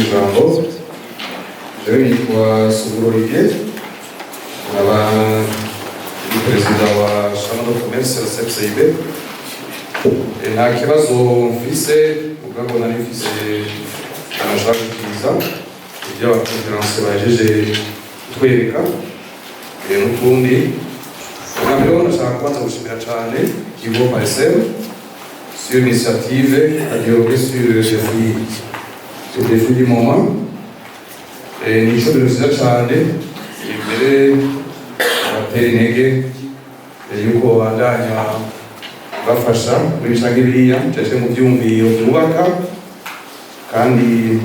Ijambo. Jewe nitwa Suguro Olivier, nkaba ndi perezida wa Chambre de Commerce ya CFCIB. Nta kibazo mfise, mugabo nari mfise anashaka gushikiriza ibyo aba conférenciers bahejeje kutwereka n'utundi. Bwa mbere ho ndashaka kubanza gushimira cane ikigo PARCEM sur l'initiative à dialoguer sur les défis du moment. Ni icubahiro cyiza cane, imbere batera intege yuko babandanya bafasha muri canke biriya caje mu vyumviro vyubaka kandi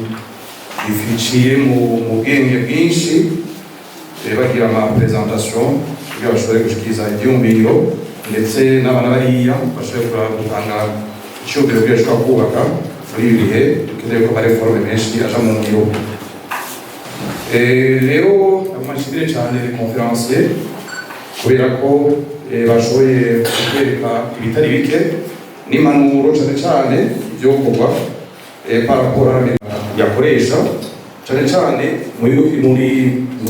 biciye mu bwenge bwinshi, bagira ama présentation kugira bashobore gushikiriza ivyumviro, ndetse n'abana bariya bashobore gutanga icyumviro kugira bashobora kubaka muri ibi bihe dukeneye ko ama réformes menshi aja mu ngiro. Rero nshimire cyane les conférenciers kubera ko bashoboye kutwereka ibitari bike n'impanuro, cyane cyane ibyokorwa par rapport à yakoresha cyane cyane muri mu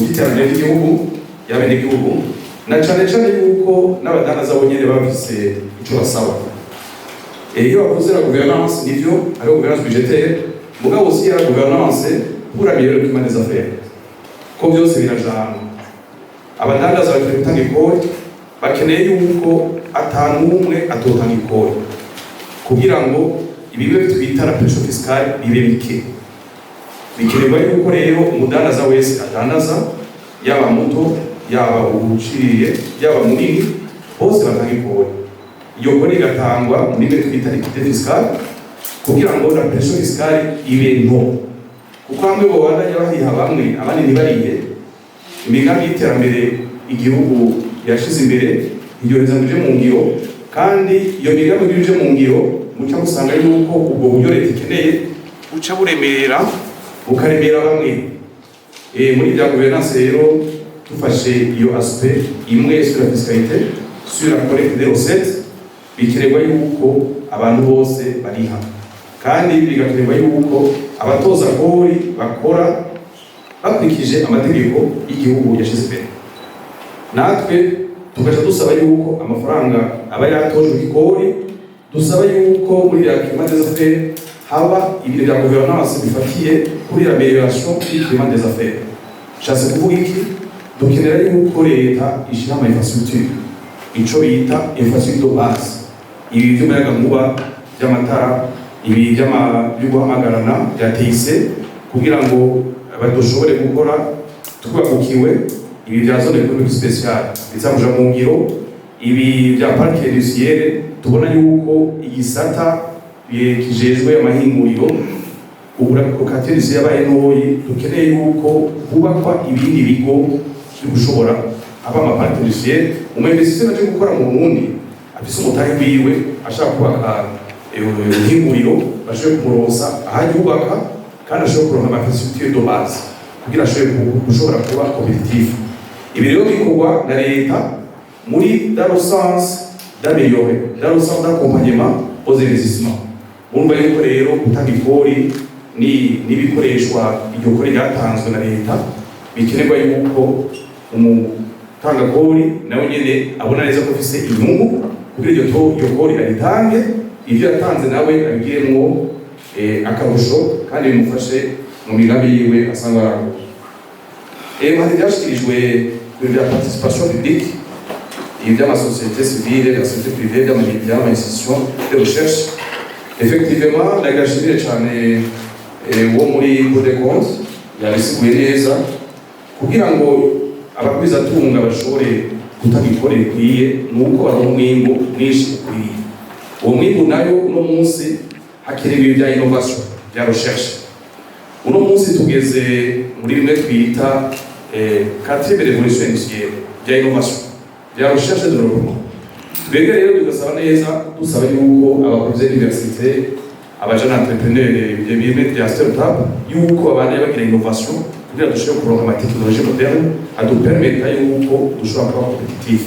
iterambere ry'igihugu y'abenegihugu, na cyane cyane yuko n'abadandaza bo nyene bafise ico basaba. Iyo bavuze la gouvernance, nivyo, hariho gouvernance budgétaire, mugabo aussi la gouvernance pour améliorer le climat des affaires, ko byose birajana. Abadandaza bakeneye gutanga ikori, bakeneye yuko atanumwe atotanga ikori kugira ngo ibibe twita la pression fiscale bibe bike. Bikenerwa yuko rero umudandaza wese adandaza, yaba muto, yaba uwuciriye, yaba munini, bose batanga ikori. Iyo kori igatangwa muri bimwe twita l'équité fiscale kugira ngo la pression fiscale ibe nto, kuko hamwe bobandanya bahiha bamwe abandi ntibarihe, imigambi y'iterambere igihugu yashize imbere iryoheza ngo ije mu ngiro. Kandi iyo migambi iyo ije mu ngiro, muca musanga yuko ubwo buryo leta ikeneye buca buremera, bukaremera bamwe. Muri bya gouvernance rero, dufashe iyo aspect imwe sur la fiscalité, sur la collecte des recettes, bikenerwa yuko abantu bose bariha, kandi bigakenerwa yuko abatoza kori bakora bakurikije amategeko y'igihugu yashize imbere. Natwe tugaca dusaba yuko amafaranga aba yatojwe ikori, dusaba yuko muri ya climat des affaires haba ibintu bya gouvernance bifatiye kuri l'amélioration du climat des affaires. Nshatse kuvuga iki? Dukenera yuko leta ishyira ama infrastructure, ico bita infrastructure de base, ibi vy'umuyagankuba, vy'amatara, ibi byo guhamagarana bya TIC, kugira ngo badushobore gukora twagukiwe. Ibi bya zone économique spéciale bizakuja mu ngiro, ibi bya parc industriel. Tubona yuko igisata kijejwe amahinguriro ubu quartier industriel yabaye ntoyi, dukeneye yuko hubakwa ibindi bigo byo gushobora aba ama parc industriel. Umu investisseur aje gukora mu Burundi afise umutahe wiwe, ashaka kubaka ihinguriro, bashobore kumuronsa ahajya yubaka kandi ashobore kuronka ama infrastructure de base kugira ashobore gushobora kuba compétitif. Ibi rero bikorwa na leta muri dans le sens d'améliorer, dans le sens d'accompagnement aux investissements. Murumva yuko rero gutanga ikori ni n'ibikoreshwa iryo kori ryatanzwe na leta, bikenerwa yuko umutanga kori nawe nyene abona neza ko afise inyungu kugira iryo kori aritange, ivyo yatanze nawe abigiremwo akarusho kandi bimufashe mu migambi yiwe asanzwe arangura. Hari ibyashikirijwe ku bintu bya participation publique, ibi by'ama société civile, bya société privée, by'ama média, ama institution de recherche. Effectivement, ndagashimire cyane wo muri Cour des comptes, yabisiguye neza. Kugira ngo abagwizatunga bashobore gutanga ikori rikwiye, ni uko baronka umwimbu mwinshi ukwiye. Uwo mwimbu nayo, uno munsi hakenewe ibintu bya innovation, bya recherche. Uno munsi tugeze muri bimwe twita quatrième révolution industrielle, bya innovation, bya recherche et développement. Twebwe rero tugasaba neza, dusaba yuko abakozi d'université, aba jeunes entrepreneurs, bimwe bya start-up, yuko babandanya bagira innovation kugira dushobore kuronka ama technologie moderne adupermeta yuko dushobora kuba compétitif.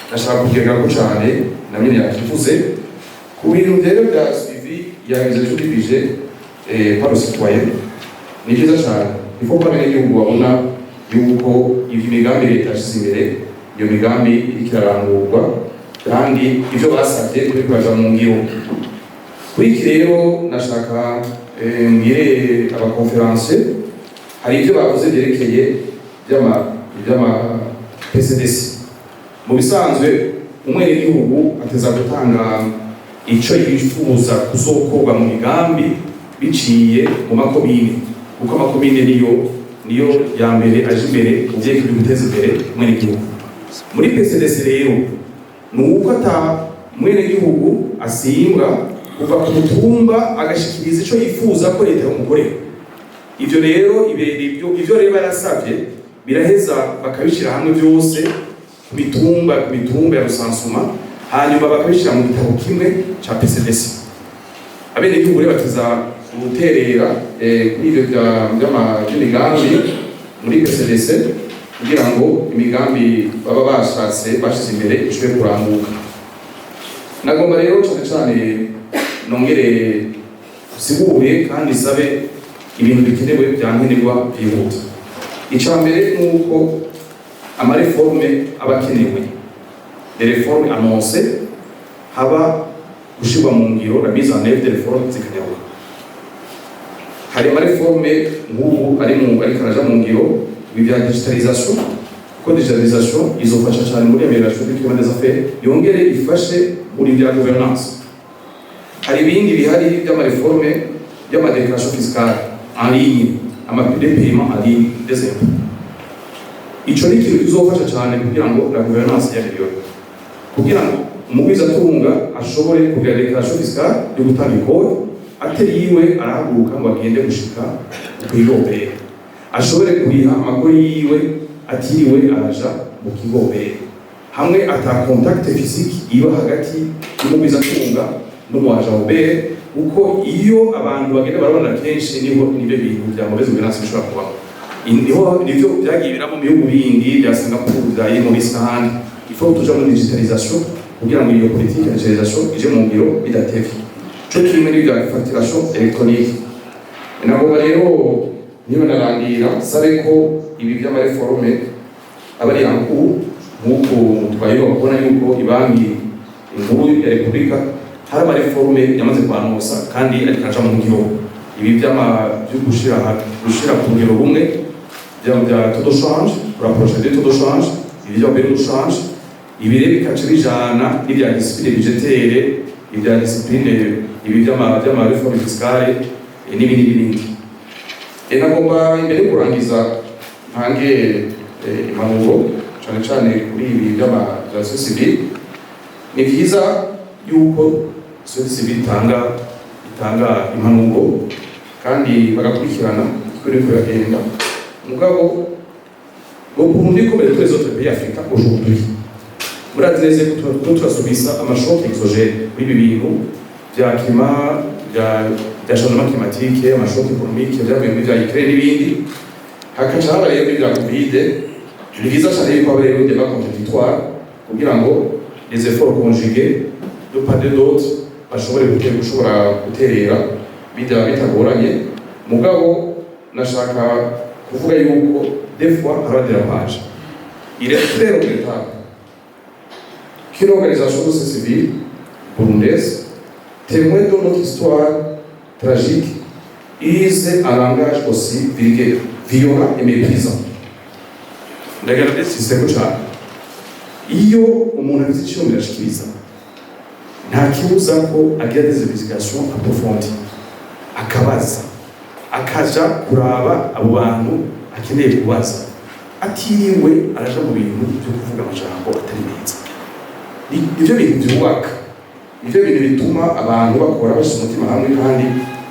Ndashaka kugerako cyane na nyine yakivuze ku bintu rero bya suivi ya exécution du budget par le citoyen. Ni vyiza cane ifo ko abenegihugu babona yuko ivyo imigambi leta yashize imbere, iyo migambi iriko irarangurwa kandi ivyo basavye kuri kuraja mu ngiro. Kuri iki rero nashaka mbwire aba conférenciers, hari ibyo bavuze byerekeye by'ama PCDC. Mu bisanzwe umwenegihugu ateza gutanga ico yifuza kuzokorwa mu migambi biciye mu makomine, kuko amakomine niyo ya mbere aje imbere mu vyerekeye guteza imbere umwenegihugu. Muri PCDC rero ni uko ata mwenegihugu asimbwa kuva ku mutumba agashikiriza ico yifuza ko leta yomukorera. Ivyo rero ivyo rero barasavye biraheza bakabishira hamwe byose ku mitumba ya recensement, hanyuma bakabishira mu gitabo kimwe ca PCDC. Abenegihugu rero bateza guterera kuri ivyo vy'imigambi muri PCDC kugira ngo imigambi baba bashatse bashize imbere ishobore kuranguka. Nagomba rero cane cane nongere sigure kandi sabe ibintu bikenewe bya nkenerwa byihuta. Icya mbere ni uko ama réformes aba akenewe, les réformes annoncées, haba gushirwa mu ngiro, la mise en œuvre des réformes zikanyaruka. Hari ama réformes nk'ubu ari mu ariko araja mu ngiro, ibi bya digitalisation, kuko digitalisation izofasha cyane muri amélioration du climat des affaires, yongere ifashe muri bya gouvernance. Hari ibindi bihari by'ama réformes by'ama déclaration fiscale en ligne, ama des paiements en ligne des impôts. Ico ni ikintu kizofasha cyane kugira ngo la gouvernance y'améliore, kugira ngo umugwizatunga ashobore kugira déclaration fiscale yo gutanga ikori atariwe arahaguruka ngo agende gushika kw'igobera, ashobore kuriha amakori yiwe atiriwe araja mu kigobera, hamwe ata contact physique iba hagati y'umugwizatunga n'umu agent OBR, kuko iyo abantu bagenda barabona kenshi niho nibyo bintu bya mauvaise gouvernance bishobora kubaho. Niho nivyo byagiye biramo mu bihugu bindi bya Singapore, bya Maurice n'ahandi. Il faut tuja muri digitalisation kugira ngo iyo politique ya digitalisation ije mu ngiro bidatevye, co kimwe n'ibya facturation électronique. Nagomba rero niba narangira sabe ko ibi by'ama réformes aba ari en cours, nk'uko twaheruka kubona yuko ibanki nkuru ya Repubulika hari ama réformes yamaze kwanosa kandi ariko araja mu ngiro, ibi by'ama byo gushira ku rugero rumwe bya taux de change, rapprocher des taux de change, ibi bya bureau de change. Ibi rero bikaca bijana n'ibya discipline budgétaire, ibya discipline, ibi by'ama réforme fiscale n'ibindi n'ibindi. Nagomba imbere yo kurangiza ntange impanuro cane cane kuri ibi by'ama bya société civile. Ni vyiza yuko société civile itanga impanuro kandi bagakurikirana uko biriko biragenda. Mugabo ngo Burundi, comme tous les autres pays africains aujourd'hui, murazi neza ko turiko turasubisa ama chocs exogènes kuri ibi bintu vya climat, bya changement climatique, ama chocs économique vyavuye muri vya Ukraine n'ibindi, hakaca haba rero ibya Covid. Ni vyiza cane yuko haba rero débat contradictoire kugira ngo les efforts conjugués de part et d'autre bashobore gushobora guterera bitagoranye. Mugabo nashaka kuvuga yuko des fois haba dérapage. Il est très regrettable qu'une organisation de société civile burundaise, témoin de notre histoire tragique, use un langage aussi vulgaire, violent et méprisant. Ndagira ndetse cyane, iyo umuntu afite icyumviro ashikiriza, nta kibuza ko agira des investigations approfondies, akabaza, akaja kuraba abo bantu akeneye kubaza, atiriwe araja mu bintu byo kuvuga amajambo atari meza. Nivyo bintu byubaka, nivyo bintu bituma abantu bakora bashyize umutima hamwe kandi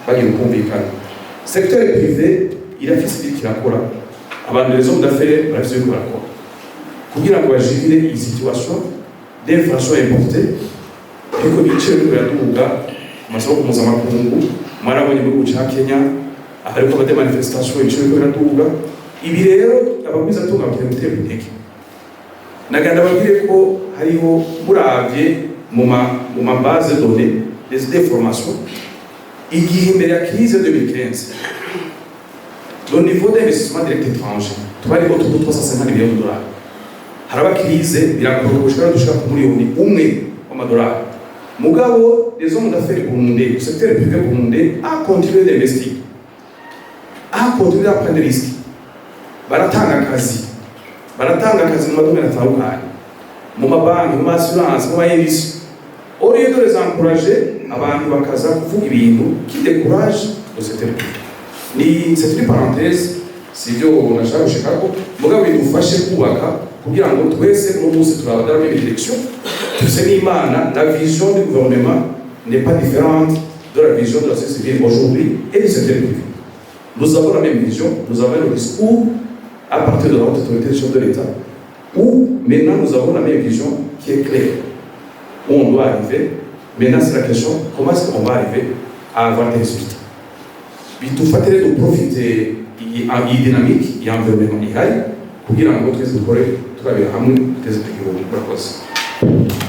bagira ukumvikana. Secteur privé irafise ibiriko irakora, abantu, les hommes d'affaires, barafise ibiriko barakora kugira ngo bagire iyi situation d'inflation importée, ariko ibiciro biriko biraduga ku masoko mpuzamakungu. Mwarabonye mu gihugu ca Kenya ariko ama manifestations, ibiciro biriko biraduga. Ibi rero abagwizatunga bakeneye guterwa intege. Naganda babwire ko hariho, muravye mu ma base de données des informations, igihe imbere ya crise 2015 Le niveau d'investissement direct étranger twari autour de 350 millions de dollars. Haraba crise, birakoroka gushika dushika ku 1 miliyoni w'amadolari. Mugabo les hommes d'affaires burundais, le secteur privé burundais a continué d'investir, a continué à prendre des risques. Baratanga akazi mu ma domaines atandukanye, mu mabanki, mu ma assurances, mu ma industries. Au lieu de les encourager, abantu bakaza kuvuga ibintu qui décourage le secteur privé. Ni c'est une parenthèse, sibyo nashaka gushikako. Mugabo bidufashe kubaka kugira ngo twese uno munsi turaba dans la même direction. Tuse n'Imana, la vision du gouvernement n'est pas différente de la vision de la société civile aujourd'hui et du secteur privé. Nous avons la même vision, nous avons le discours à partir de la haute autorité du chef de l'État, où maintenant nous avons la même vision qui est claire, où on doit arriver. Maintenant, c'est la question: comment est-ce qu'on va arriver à avoir des résultats? Bidufate rero duprofite iyi dynamique ya environnement ihari kugira ngo twese dukore turabira hamwe, duteze imbere igihugu. Murakoze.